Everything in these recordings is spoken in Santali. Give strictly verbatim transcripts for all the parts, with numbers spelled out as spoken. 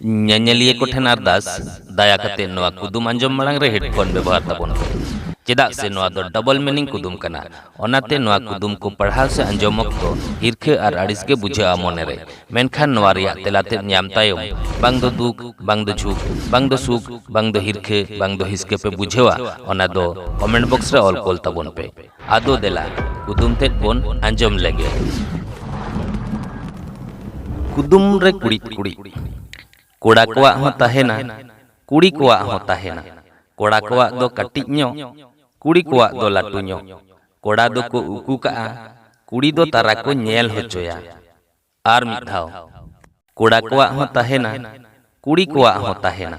ᱧᱮᱧᱮᱞᱤᱭᱟᱹ ᱠᱚᱴᱷᱮᱱ ᱟᱨᱫᱟᱥ, ᱫᱟᱭᱟ ᱠᱟᱛᱮ ᱱᱚᱣᱟ ᱠᱩᱫᱩᱢ ᱟᱸᱡᱚᱢ ᱢᱟᱲᱟᱝ ᱨᱮ ᱦᱮᱰᱯᱷᱳᱱ ᱵᱮᱵᱚᱦᱟᱨ ᱛᱟᱵᱚᱱ ᱯᱮ, ᱪᱮᱫᱟᱜ ᱥᱮ ᱱᱚᱣᱟ ᱫᱚ ᱰᱚᱵᱚᱞ ᱢᱤᱱᱤᱝ ᱠᱩᱫᱩᱢ ᱠᱟᱱᱟ᱾ ᱚᱱᱟᱛᱮ ᱱᱚᱣᱟ ᱠᱩᱫᱩᱢ ᱠᱚ ᱯᱟᱲᱦᱟᱣ ᱥᱮ ᱟᱸᱡᱚᱢ ᱚᱠᱛᱚ ᱦᱤᱨᱠᱷᱟᱹ ᱟᱨ ᱟᱹᱲᱤᱥ ᱜᱮ ᱵᱩᱡᱷᱟᱹᱜᱼᱟ ᱢᱚᱱᱮᱨᱮ᱾ ᱢᱮᱱᱠᱷᱟᱱ ᱱᱚᱣᱟ ᱨᱮᱭᱟᱜ ᱛᱮᱞᱟ ᱛᱮᱫ ᱧᱟᱢ ᱛᱟᱭᱚᱢ ᱵᱟᱝ ᱫᱚ ᱫᱩᱠ, ᱵᱟᱝ ᱫᱚ ᱡᱷᱩᱠ, ᱵᱟᱝ ᱫᱚ ᱦᱤᱨᱠᱷᱟᱹ, ᱵᱟᱝ ᱫᱚ ᱦᱤᱥᱠᱟᱹ ᱯᱮ ᱵᱩᱡᱷᱟᱹᱣᱟ, ᱚᱱᱟ ᱫᱚ ᱠᱚᱢᱮᱱᱴ ᱵᱚᱠᱥ ᱨᱮ ᱚᱞ ᱠᱚᱞ ᱛᱟᱵᱚᱱ ᱯᱮ᱾ ᱟᱫᱚ ᱫᱮᱞᱟ, ᱠᱩᱫᱩᱢ ᱛᱮᱫ ᱵᱚᱱ ᱟᱸᱡᱚᱢ ᱞᱮᱜᱮ᱾ ᱠᱩᱫᱩᱢ ᱨᱮ ᱠᱩᱲᱤᱫ ᱠᱩᱲᱤᱫ᱾ ᱠᱚᱲᱟ ᱠᱚᱣᱟᱜ ᱦᱚᱸ ᱛᱟᱦᱮᱱᱟ, ᱠᱩᱲᱤ ᱠᱚᱣᱟᱜ ᱦᱚᱸ ᱛᱟᱦᱮᱱᱟ᱾ ᱠᱚᱲᱟ ᱠᱚᱣᱟᱜ ᱫᱚ ᱠᱟᱹᱴᱤᱡ ᱧᱚᱜ, ᱠᱩᱲᱤ ᱠᱚᱣᱟᱜ ᱫᱚ ᱞᱟᱹᱴᱩ ᱧᱚᱜ᱾ ᱠᱚᱲᱟ ᱫᱚᱠᱚ ᱩᱠᱩ ᱠᱟᱜᱼᱟ, ᱠᱩᱲᱤ ᱫᱚ ᱛᱟᱨᱟ ᱠᱚ ᱧᱮᱞ ᱦᱚᱪᱚᱭᱟ᱾ ᱟᱨ ᱢᱤᱫ ᱫᱷᱟᱣ, ᱠᱚᱲᱟ ᱠᱚᱣᱟᱜ ᱦᱚᱸ ᱛᱟᱦᱮᱱᱟ, ᱠᱩᱲᱤ ᱠᱚᱣᱟᱜ ᱦᱚᱸ ᱛᱟᱦᱮᱱᱟ᱾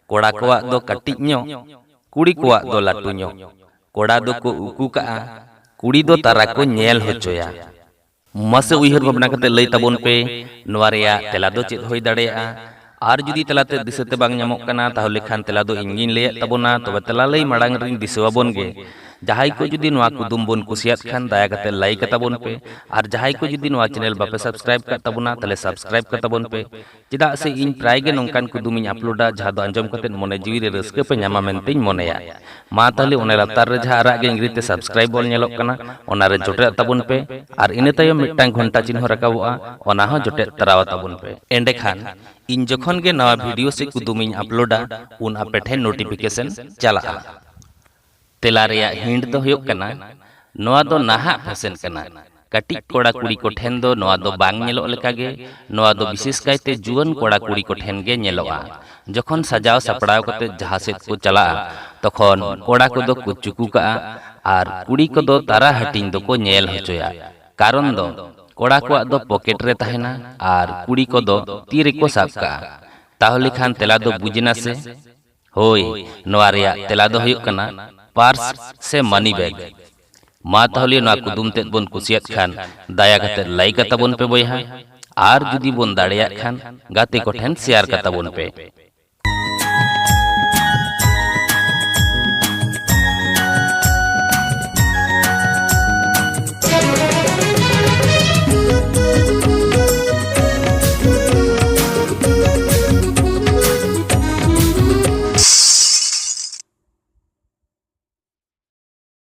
ᱠᱚᱲᱟ ᱠᱚᱣᱟᱜ ᱫᱚ ᱠᱟᱹᱴᱤᱡ ᱧᱚᱜ, ᱠᱩᱲᱤ ᱠᱚᱣᱟᱜ ᱫᱚ ᱞᱟᱹᱴᱩ ᱧᱚᱜ᱾ ᱠᱚᱲᱟ ᱫᱚᱠᱚ ᱩᱠᱩ ᱠᱟᱜᱼᱟ, ᱠᱩᱲᱤ ᱫᱚ ᱛᱟᱨᱟ ᱠᱚ ᱧᱮᱞ ᱦᱚᱪᱚᱭᱟ᱾ ᱢᱟᱥᱮ ᱩᱭᱦᱟᱹᱨ ᱵᱷᱟᱵᱽᱱᱟ ᱠᱟᱛᱮ ᱞᱟᱹᱭ ᱛᱟᱵᱚᱱ ᱯᱮ, ᱱᱚᱣᱟ ᱨᱮᱭᱟᱜ ᱛᱮᱞᱟ ᱫᱚ ᱪᱮᱫ ᱦᱩᱭ ᱫᱟᱲᱮᱭᱟᱜᱼᱟ? ᱟᱨ ᱡᱩᱫᱤ ᱛᱮᱞᱟ ᱛᱮ ᱫᱤᱥᱟᱹ ᱛᱮ ᱵᱟᱝ ᱧᱟᱢᱚᱜ ᱠᱟᱱᱟ, ᱛᱟᱦᱚᱞᱮ ᱠᱷᱟᱱ ᱛᱮᱞᱟ ᱫᱚ ᱤᱧ ᱜᱤᱧ ᱞᱟᱹᱭᱮᱫ ᱛᱟᱵᱚᱱᱟ᱾ ᱛᱚᱵᱮ ᱛᱮᱞᱟ ᱞᱟᱹᱭ ᱢᱟᱲᱟᱝ ᱨᱤᱧ ᱫᱤᱥᱟᱹ ᱟᱵᱚᱱ ᱜᱮ, ᱡᱟᱦᱟᱸᱭ ᱠᱚ ᱡᱩᱫᱤ ᱱᱚᱣᱟ ᱠᱩᱫᱩᱢ ᱵᱚᱱ ᱠᱩᱥᱤᱭᱟᱫ ᱠᱷᱟᱱ, ᱫᱟᱭᱟ ᱠᱟᱛᱮ ᱞᱟᱭᱤᱠ ᱟᱛᱟᱵᱚᱱ ᱯᱮ, ᱟᱨ ᱡᱟᱦᱟᱸᱭ ᱠᱚ ᱡᱩᱫᱤ ᱱᱚᱣᱟ ᱪᱮᱱᱮᱞ ᱵᱟᱯᱮ ᱥᱟᱵᱥᱠᱨᱟᱭᱤᱵ ᱠᱟᱫ ᱛᱟᱵᱚᱱᱟ, ᱛᱟᱦᱚᱞᱮ ᱥᱟᱵᱥᱠᱨᱟᱭᱤᱵ ᱠᱟᱛᱟᱵᱚᱱ ᱯᱮ, ᱪᱮᱫᱟᱜ ᱥᱮ ᱤᱧ ᱯᱨᱟᱭ ᱜᱮ ᱱᱚᱝᱠᱟᱱ ᱠᱩᱫᱩᱢ ᱤᱧ ᱟᱯᱞᱳᱰᱟ, ᱡᱟᱦᱟᱸ ᱫᱚ ᱟᱸᱡᱚᱢ ᱠᱟᱛᱮ ᱢᱚᱱᱮ ᱡᱤᱣᱤ ᱨᱮ ᱨᱟᱹᱥᱠᱟᱹ ᱯᱮ ᱧᱟᱢᱟ ᱢᱮᱱᱛᱮᱧ ᱢᱚᱱᱮᱭᱟ᱾ ᱢᱟ ᱛᱟᱦᱚᱞᱮ ᱚᱱᱟ ᱞᱟᱛᱟᱨ ᱨᱮ ᱡᱟᱦᱟᱸ ᱟᱨᱟᱜ ᱜᱮ ᱤᱝᱨᱮᱡᱤ ᱛᱮ ᱥᱟᱵᱥᱠᱨᱟᱭᱤᱵ ᱚᱞ ᱧᱮᱞᱚᱜ ᱠᱟᱱᱟ, ᱚᱱᱟ ᱨᱮ ᱡᱚᱴᱮᱫ ᱛᱟᱵᱚᱱ ᱯᱮ, ᱟᱨ ᱤᱱᱟᱹ ᱛᱟᱭᱚᱢ ᱢᱤᱫᱴᱟᱝ ᱜᱷᱚᱱᱴᱟ ᱪᱤᱱᱦᱟᱹ ᱨᱟᱠᱟᱵᱚᱜᱼᱟ, ᱚᱱᱟ ᱦᱚᱸ ᱡᱚᱴᱮᱫ ᱛᱟᱨᱟᱣ ᱛᱟᱵᱚᱱ ᱯᱮ᱾ ᱮᱸᱰᱮᱠᱷᱟᱱ ᱤᱧ ᱡᱚᱠᱷᱚᱱ ᱜᱮ ᱱᱟᱣᱟ ᱵᱷᱤᱰᱤᱭᱳ ᱥᱮ ᱠᱩᱫᱩᱢ ᱤᱧ ᱟᱯᱞᱳᱰᱟ, ᱩᱱ ᱟᱯᱮ ᱴᱷᱮᱱ ᱱᱳᱴᱤᱯᱷᱤᱠᱮᱥᱚᱱ ᱪᱟᱞᱟᱜᱼᱟ᱾ ᱛᱮᱞᱟ ᱨᱮᱭᱟᱜ ᱦᱤᱱᱴ ᱫᱚ ᱦᱩᱭᱩᱜ ᱠᱟᱱᱟ, ᱱᱚᱣᱟ ᱫᱚ ᱱᱟᱦᱟᱜ ᱯᱷᱮᱥᱮᱱ ᱠᱟᱱᱟ᱾ ᱠᱟᱹᱴᱤᱡ ᱠᱚᱲᱟ ᱠᱩᱲᱤ ᱠᱚᱴᱷᱮᱱ ᱫᱚ ᱱᱚᱣᱟ ᱫᱚ ᱵᱟᱝ ᱧᱮᱞᱚᱜ ᱞᱮᱠᱟᱜᱮ᱾ ᱱᱚᱣᱟ ᱫᱚ ᱵᱤᱥᱮᱥ ᱠᱟᱭᱛᱮ ᱡᱩᱣᱟᱹᱱ ᱠᱚᱲᱟ ᱠᱩᱲᱤ ᱠᱚᱴᱷᱮᱱ ᱜᱮ ᱧᱮᱞᱚᱜᱼᱟ᱾ ᱡᱚᱠᱷᱚᱱ ᱥᱟᱡᱟᱣ ᱥᱟᱯᱲᱟᱣ ᱠᱟᱛᱮ ᱡᱟᱦᱟᱸ ᱥᱮᱫ ᱠᱚ ᱪᱟᱞᱟᱜᱼᱟ, ᱛᱚᱠᱷᱚᱱ ᱠᱚᱲᱟ ᱠᱚᱫᱚ ᱠᱚ ᱪᱩᱠᱩ ᱠᱟᱜᱼᱟ ᱟᱨ ᱠᱩᱲᱤ ᱠᱚᱫᱚ ᱛᱟᱨᱟ ᱦᱟᱹᱴᱤᱧ ᱫᱚᱠᱚ ᱧᱮᱞ ᱦᱚᱪᱚᱭᱟ᱾ ᱠᱟᱨᱚᱱ ᱫᱚ ᱠᱚᱲᱟ ᱠᱚᱣᱟᱜ ᱫᱚ ᱯᱚᱠᱮᱴ ᱨᱮ ᱛᱟᱦᱮᱱᱟ ᱟᱨ ᱠᱩᱲᱤ ᱠᱚᱫᱚ ᱛᱤ ᱨᱮᱠᱚ ᱥᱟᱵ ᱠᱟᱜᱼᱟ᱾ ᱛᱟᱦᱚᱞᱮ ᱠᱷᱟᱱ ᱛᱮᱞᱟ ᱫᱚ ᱵᱩᱡᱽ ᱮᱱᱟ ᱥᱮ? ᱦᱳᱭ, ᱱᱚᱣᱟ ᱨᱮᱭᱟᱜ ᱛᱮᱞᱟ ᱫᱚ ᱦᱩᱭᱩᱜ ᱠᱟᱱᱟ ᱯᱟᱨᱥ ᱥᱮ ᱢᱟᱱᱤ ᱵᱮᱜᱽ᱾ ᱢᱟ ᱛᱟᱦᱚᱞᱮ ᱱᱚᱣᱟ ᱠᱩᱫᱩᱢ ᱛᱮᱫ ᱵᱚᱱ ᱠᱩᱥᱤᱭᱟᱫ ᱠᱷᱟᱱ ᱫᱟᱭᱟ ᱠᱟᱛᱮ ᱞᱟᱭᱤᱠ ᱟᱛᱟᱵᱚᱱ ᱯᱮ ᱵᱚᱭᱦᱟ, ᱟᱨ ᱡᱩᱫᱤ ᱵᱚᱱ ᱫᱟᱲᱮᱭᱟᱜ ᱠᱷᱟᱱ ᱜᱟᱛᱮ ᱠᱚᱴᱷᱮᱱ ᱥᱮᱭᱟᱨ ᱠᱟᱛᱟᱵᱚᱱ ᱯᱮ᱾